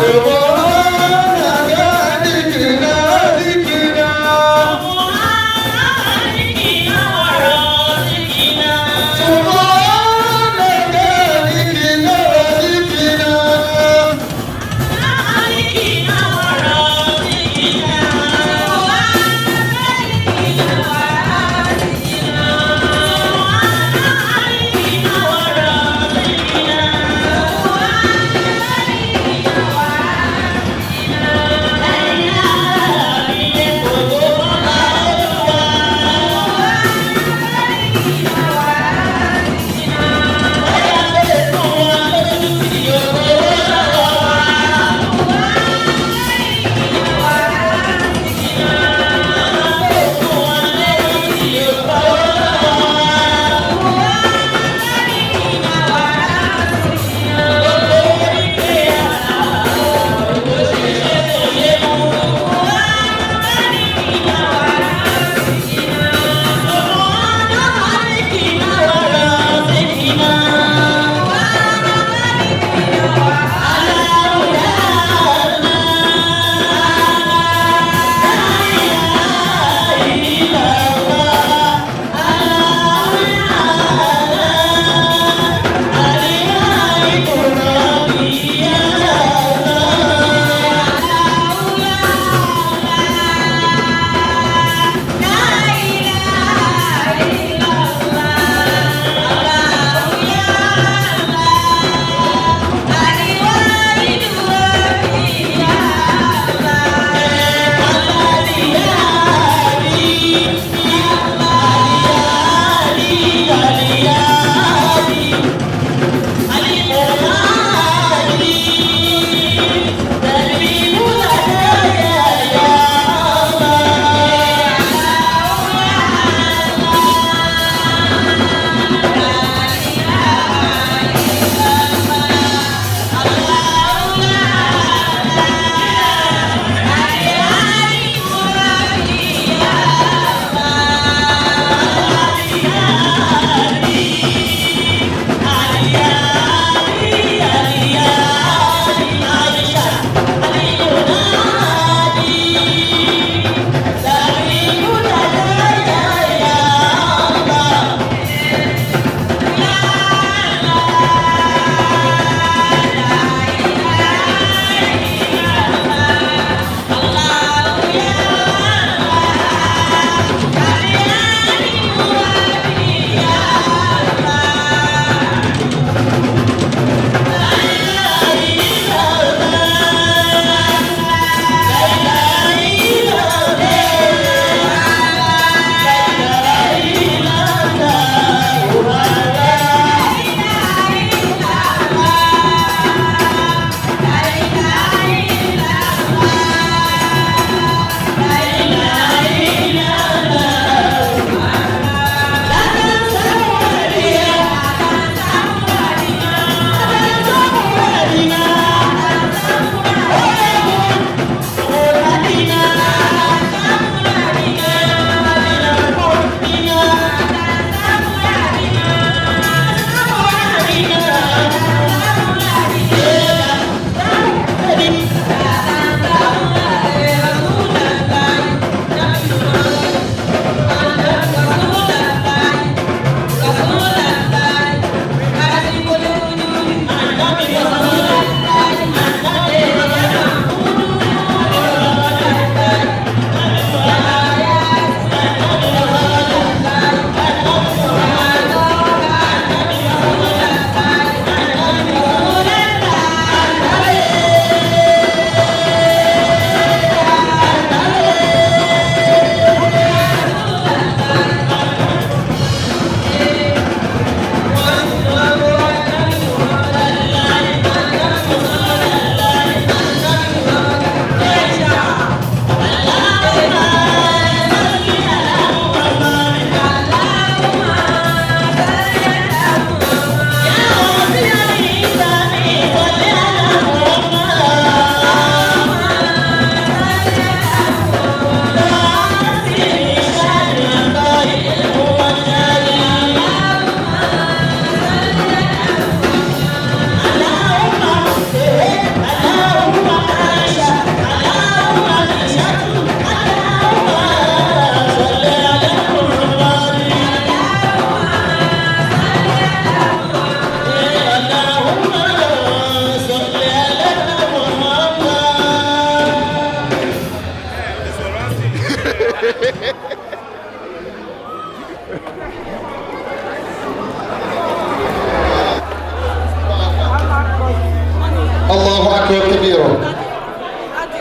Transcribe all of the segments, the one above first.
سبحان خالقنا ذكرنا. سبحان خالقنا ذكرنا.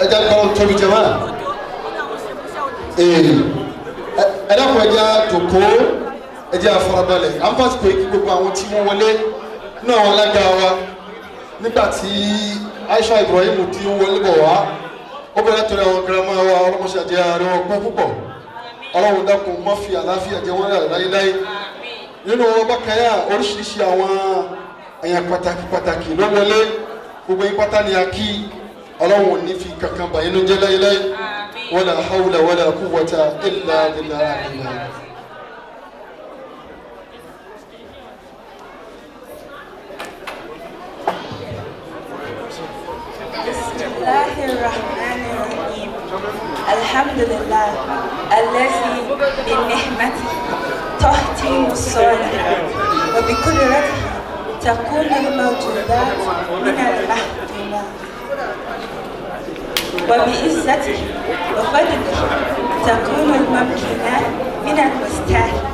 Ẹ jẹ́ gbọ́dọ̀ tóbi jẹ́ wá. Ẹ dákun, ẹ jẹ́ àjòkó, ẹ jẹ́ àfarabalẹ̀. À ń fàsìkò yìí kí gbogbo àwọn tí wọ́n wọlé nínú àwọn alága wa. Nígbà tí Aisha Ibrahim ti ń wọlé bọ̀ wá, ó bẹ̀rẹ̀ torí àwọn girama wa. Ọlọ́mọṣẹ́ àjẹ́ ààrẹ wọn pẹ́ púpọ̀. Ọlọ́run dákun, má fi àlàáfíà jẹ wọ́n rẹ̀ láyéláyé. Nínú wọn bákan yà, oríṣiríṣi àwọn èèyàn pàtàkì pàtàkì ló wọlé. Gbogbo yín pátá ni a kí. Ọlọ́run ò ní fi kankan bà yín ló jẹ́ láyéláyé. Wala hawla wala quwwata illa billah. بسم الله الرحمن الرحيم. الحمد لله الذي بنعمته تتم الصالحات، وبقدرته تكون الموجودات من المعدومات، وبعزته وفضله تكون الممكنات من المستحيلات.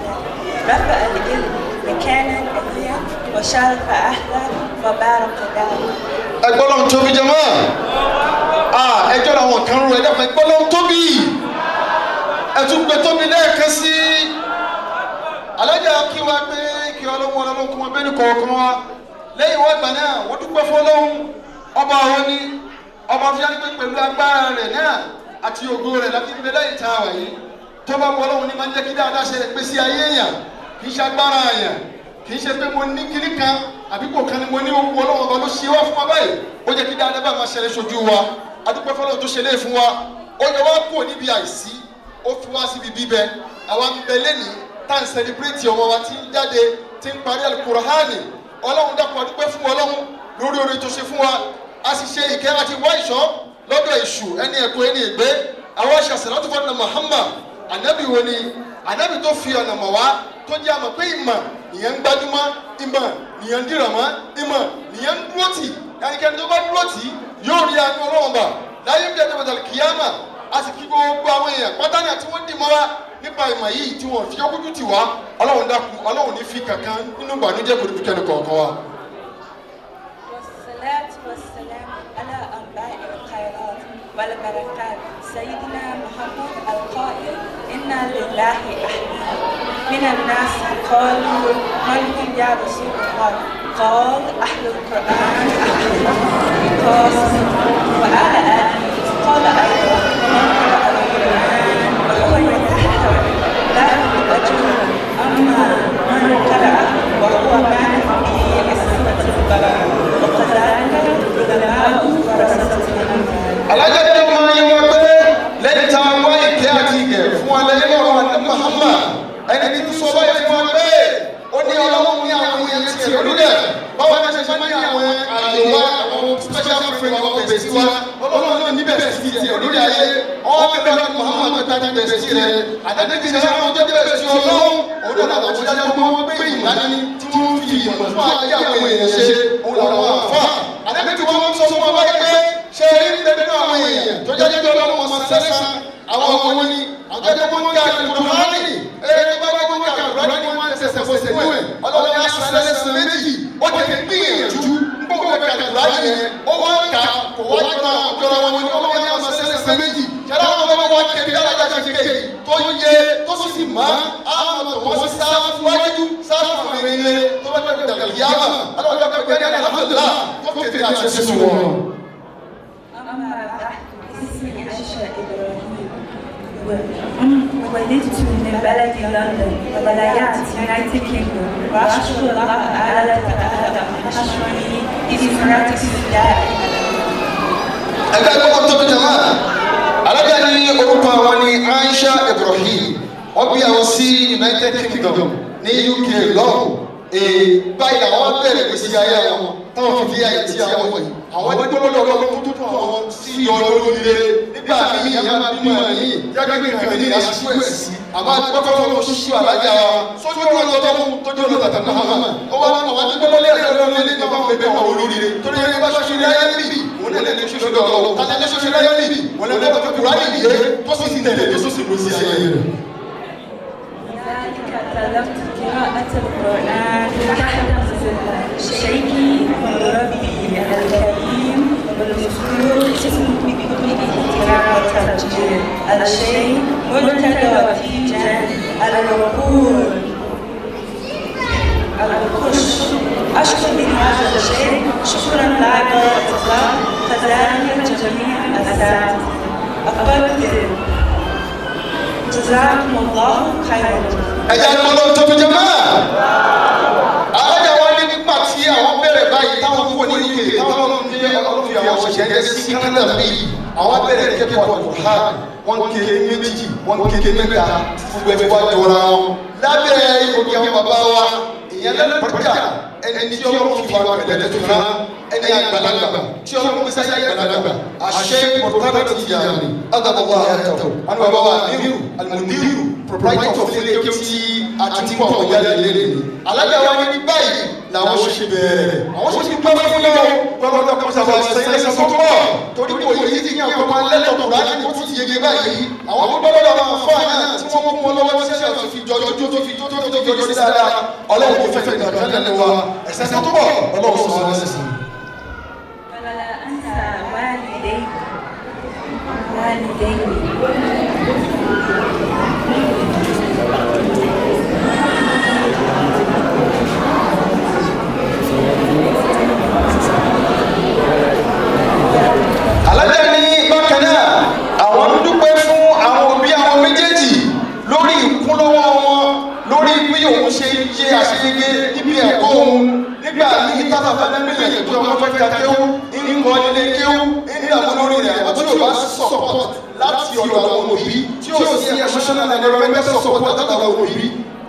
رفع العلم مكانا عليا وشرف أهله وبارك داره. Ẹgbọ́n lọ́n tóbi jẹ́ mọ́. Ẹjọ́ làwọn kan rú. Ẹ̀dá fún ẹgbọ́n lọ́n tóbi, ẹtún gbé tóbi lẹ́ẹ̀kan sí. Alájà kí wa pé kí ọlọ́run ọlọ́run kún wọn bẹ́ẹ̀ ní kọ̀ọ̀kan wa. Lẹ́yìn wọ́n gbà náà, wọ́n dúpẹ́ fún ọlọ́run ọba. Àwọn ní ọba tó yára pé pẹ̀lú agbára rẹ̀ náà àti ògo rẹ̀ láti ń bẹ lẹ́yìn tá a wà yìí. Tó bá wọ ọlọ́run ní máa ń jẹ́ kí dáadáa ṣe pé sí ayé èèyàn. Kì í ṣe agbára èèyàn, kì í ṣe pé mo ní kíní kan àbí kò kan ni mo ní. Owó ọlọ́run ọba ló ṣe wá fún wa báyìí. Ó jẹ́ kí dáadáa bá máa ṣẹlẹ̀ sójú wa. Adúpẹ́ fọlọ́run tó ṣe lé fún wa. Ó yọ wá kúrò níbi àìsí, ó fi wá síbi bíbẹ. Àwa ń bẹ lẹ́nìí tá à ń celebrate ọmọ wa tí ń jáde, tí ń parí alukurahani. Ọlọ́run dákun, adúpẹ́ fún ọlọ́run lórí oore tó ṣe fún wa. A sì ṣe ìkẹ́ àti wá ìṣọ́ lọ́dọ̀ èṣù, ẹni ẹ̀kọ́, ẹni ìgbé. Àwọn aṣàṣàlátù fún ọ̀nà Muhammad. Ànábì wo ni ànábì tó fi ọ̀nà mọ̀ wá, tó jẹ́ àmọ̀ pé ìmọ̀ nìyẹn ń gbájúmọ́, ìmọ̀ nìyẹn ń dìrọ̀ mọ́, ìmọ̀ nìyẹn ń dúró tì? Ẹnikẹ́ni tó bá dúró tì yóò rí àánú ọlọ́run bà láyé bí ẹjọ́ bàtàlì kìyàmà. A sì kí gbogbo àwọn èèyàn pátá náà tí wọ́n dì mọ́ra nípa ìmọ̀ yìí, tí wọ́n fi ọkújú tì wá. Ọlọ́run dákun, ọlọ́run ní fi kankan nínú ìbànújẹ́ kò ní fi kẹ́ni kọ̀ọ̀kan wa. والصلاة والسلام على أنباء الخيرات والبركات سيدنا محمد القائل: إن لله أحباب من الناس. قالوا: من هم يا رسول الله؟ قال: أهل القرآن، أهل خاصة، وعلى آله. قال أيضا: ومن قرأ القرآن وهو يتحرك له أجر، أما من قرأه وهو مالك به عصمة البلاء. وكذلك علماء ورثة الأنبياء. Alájọ́ ní ọmọ yẹn wọ́n pé lẹ́yìn tá a wá ìkẹ́ àti ìgẹ̀ fún wa lẹ́yìn náà wà ní Muhammad, ẹni tí sọ báyìí fún wa pé ó ní ọlọ́run ní àwọn èèyàn tiẹ̀ lórílẹ̀. Báwo ni a ṣe ṣe ní àwọn àyè wa, àwọn special friend, àwọn bestie wa? Ọlọ́run náà ní bestie tiẹ̀ lórí ayé. Ọwọ́ bẹ́ẹ̀ lọ́dún Muhammad tó ta bestie rẹ̀ àdébí ṣe àwọn tó jẹ́ bestie ọlọ́run. Òun náà làwọn tó jẹ́ pé wọ́n gbé ìmọ̀ dání, tí wọ́n fi ìmọ̀ fún ayé àwọn èèyàn ṣe. Òun làwọn àfà àdébí tí wọ́n sọ fún wa báyìí pé ṣe rí nínú àwọn èèyàn tó jẹ́ pé ọlọ́run wọn sẹ́lẹ̀sán, àwọn ọmọ wọn ni àwọn tó jẹ́ pé wọ́n ń ka Kùránì. Ẹni bá jẹ́ pé wọ́n ka Kùránì, wọ́n tẹ̀sẹ̀ fọsẹ̀ nú ẹ̀, ọlọ́run yà sẹ́lẹ̀sán méjì. Ó ti gbìyànjú ń bọ̀ wọ́n ka Kùránì yẹn, ó wá ń ka kò wá jọra jọra wọn ni. Ọlọ́run yà sẹ́lẹ̀sán méjì. Ṣẹlẹ̀ àwọn ọmọ wa kẹbi alájà ṣe kéyì tó yẹ tó sì má àwọn tó wọ́n sáfù wájú sáfù rere tó bá jẹ́ dàgbà ọlọ́run yà pé alhamdulillah tó fètè àṣẹ sùn wọn. أما بعد، اسمي عائشة إبراهيم، ولدت من بلد لندن، ولايات United Kingdom، وأشكر الله تعالى تعالى أن حشرني في زمرة الداعي. Ẹgbẹ́ gbọ́dọ̀ tóbi jama. Alájà ní orúkọ àwọn ní Aisha Ibrahim. Wọ́n bí àwọn sí United Kingdom ní UK lọ́hùn. Ee, báyìí làwọn bẹ̀rẹ̀ gbèsè ayé àwọn táwọn fi fi ayé tí àwọn wọ̀nyí. Àwọn gbọ́dọ̀ lọ́wọ́ tó tó àwọn sí olóríire. Nígbà míì, ìyá máa bímọ yìí jágbé nǹkan ní aṣíwò ẹ̀ sí, àmọ́ àgbẹ̀kọ́ ló ṣíṣú alájà wa sójú ọ̀nà tó tójú ọ̀nà tàtà náà hàn. Ó wá àwọn àdúgbò lé ẹ̀rọ lé ní bàbá bẹ̀bẹ̀ wọn olóríire, torí ẹni bá ṣoṣo láyé níbí, òun náà lè ṣoṣo lọ́dọ̀ ọlọ́wọ́. Tàbí ẹni ṣoṣo láyé níbí, òun náà lè tó Kùránì yé, tó sì tẹ̀lé, tó sì lọ sí ayé rẹ̀. لذلك طلبت قراءة القرآن تحت شيخي ومربي الكريم والمذكور اسمه بكله. الشيخ مرتضى تيجان الوقور القش. أشكر بهذا الشيء شكرا لا إطلاق، كذلك جميع الأساتذة. أقدر جزاكم الله خيرا. Ẹ̀jẹ̀ gbọ́dọ̀ tóbi jẹ́ máa. Alájà wa ní nígbà tí àwọn bẹ̀rẹ̀ báyìí, táwọn kúrò ní UK, táwọn ń gbé ọlọ́run fi àwọn ṣẹ̀ṣẹ̀ sí Canada bíi, àwọn bẹ̀rẹ̀ kẹ́kọ̀ọ́ Al-Qur'an, wọ́n ké méjì, wọ́n ké mẹ́ta, gbogbo ẹ̀ fi wá jọra wọn. Lábẹ́ ìkòkè àwọn bàbá wa, ìyẹn lẹ́lẹ́pàjà, ẹni tí Ọlọ́run fi wá pẹ̀lẹ́ tó fún ẹni àgbàlagbà tí Ọlọ́run fi sáyé àgbàlagbà, àṣẹ mọ̀tàlá ti yà ní adàbọ̀wá àyàtọ̀ àwọn bàbá wa amiru almudiru, proprietor of ilé kéwú tí a ti ń kọ́ àwọn jáde lélẹ̀ ní. Alájà wa ní báyìí làwọn ṣe bẹ̀rẹ̀, àwọn ṣe ti pẹ́ fún yàrá gbọ́dọ̀ kọ́ sábà sẹ́yìn lẹ́sẹ̀ tó pọ̀, torí kò yí ti ní àwọn ọmọ lẹ́tọ̀ kùránì tó ti yege báyìí. Àwọn tó gbọ́dọ̀ àwọn afọ àná tí wọ́n mú wọn lọ́wọ́ tí wọ́n fi jọjọ tó fi tó tó tó jọjọ sí dáadáa. Ọlọ́run kò fẹ́fẹ́ ìgbà kan lẹ́nu wa, ẹ̀sẹ̀ tó pọ̀, Ọlọ́run sọ wọn lẹ́sìn. ولا أنسى والدي والدي. Alájà ní bákan náà, àwọn ń dúpẹ́ fún àwọn òbí àwọn méjèèjì lórí ìkúnlọ́wọ́ wọn lórí bí òun ṣe ṣe àṣeyege níbi ẹ̀kọ́ òun. Nígbà míì tábà fẹ́ gbìyànjú tó ọmọ fẹ́ ka kéwú, ń kọ́ nílé kéwú, ń dààmú lórí rẹ̀, àmọ́ tí ò bá support láti ọ̀dọ̀ àwọn òbí, tí ò sí emotional and environmental support látọ̀dọ̀ àwọn òbí,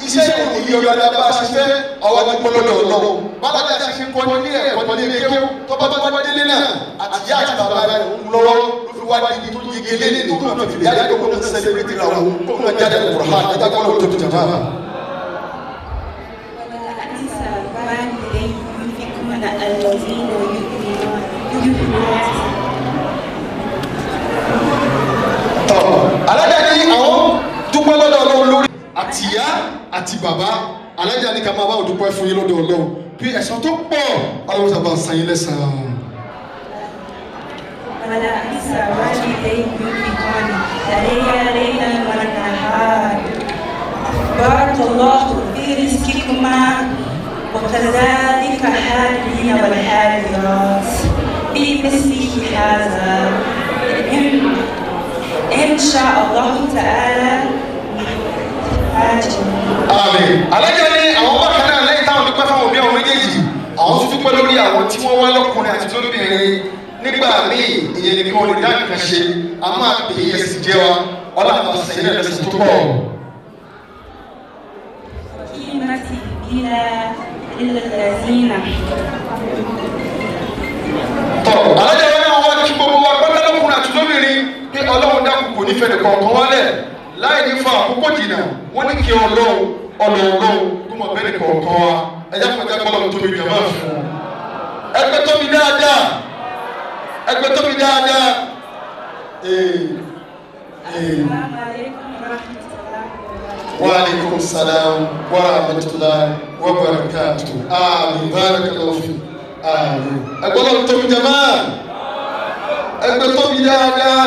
iṣẹ́ ìròyìn yọ̀dọ̀ bá a ṣe fẹ́. Ọwọ́ ti gbọ́ lọ́dọ̀ Ọlọ́run. Bálájà ṣe ṣe ń kọ́ nílé ẹ̀kọ́ nílé kéwú, tọ́ba tó bá délé náà, àtìyá àti bàbá rẹ̀ ń lọ́wọ́ ló fi wá di tó yege lé ní tó náà fi jáde, kó náà celebrate ra wọn, kó náà jáde Qur'an. Ẹ̀dá kọ́ ló tóbi jàmbá. ولا أنسى والدي ينفقون الذين يؤمنون يؤمنون. Tọ́ alájà ní àwọn dúpẹ́ lọ́dọ̀ Ọlọ́run lórí àtìyá àti bàbá. Alájà ní ká máa bá òdúpẹ́ fún yín lọ́dọ̀ Ọlọ́run bí ẹ̀san tó pọ̀, Ọlọ́run sábà san yín lẹ́san. ولا أنسى والدي ينفقون علي ليلا ونهارا. بارك الله في رزقكما، وكذلك حالين والحاليات في مثل هذا إن شاء الله تعالى عاجل. Àmín. Alájà ní àwọn bákan náà, lẹ́yìn táwọn dúpẹ́ fáwọn òbí àwọn méjèèjì, àwọn tún dúpẹ́ lórí àwọn tí wọ́n wá lọ́kùnrin àti lóbìnrin. Nígbà míì ìyẹn ni kí wọ́n lè dá nǹkan ṣe, a máa pè é ẹsìn jẹ́ wa, ọlọ́run àti sẹ́yìn náà lẹ́sìn tó pọ̀. قيمتي إلى إلا الذين Tọ́ alájà wọn náà wá kí gbogbo wa pátá lọ́kùnrin àti lóbìnrin pé Ọlọ́run dákun kò ní fẹ́ nìkan kan wálẹ̀ láì ní fa àkókò jìnnà. Wọ́n ní kí Ọlọ́run Ọlọ́run kó mọ̀ bẹ́ẹ̀ nìkan kan wa. Ẹ̀yà fún ẹ̀jẹ̀ gbọ́dọ̀ tóbi jàmbá fún un. Ẹgbẹ́ tóbi dáadáa, ẹgbẹ́ tóbi dáadáa. Ee ee. السلام عليكم ورحمة الله وبركاته. Wa alaikum salam wa rahmatullahi wa barakatuh. Àmín, barakallahu fi. Àmín. Ẹgbẹ́ Ọlọ́run tóbi jàmá, ẹgbẹ́ tóbi dáadáa,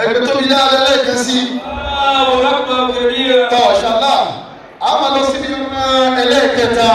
ẹgbẹ́ tóbi dáadáa lẹ́ẹ̀kan sí. الله أكبر كبيرا. Tọ́ ṣàlá, a máa lọ síbi ẹlẹ́ẹ̀kẹta.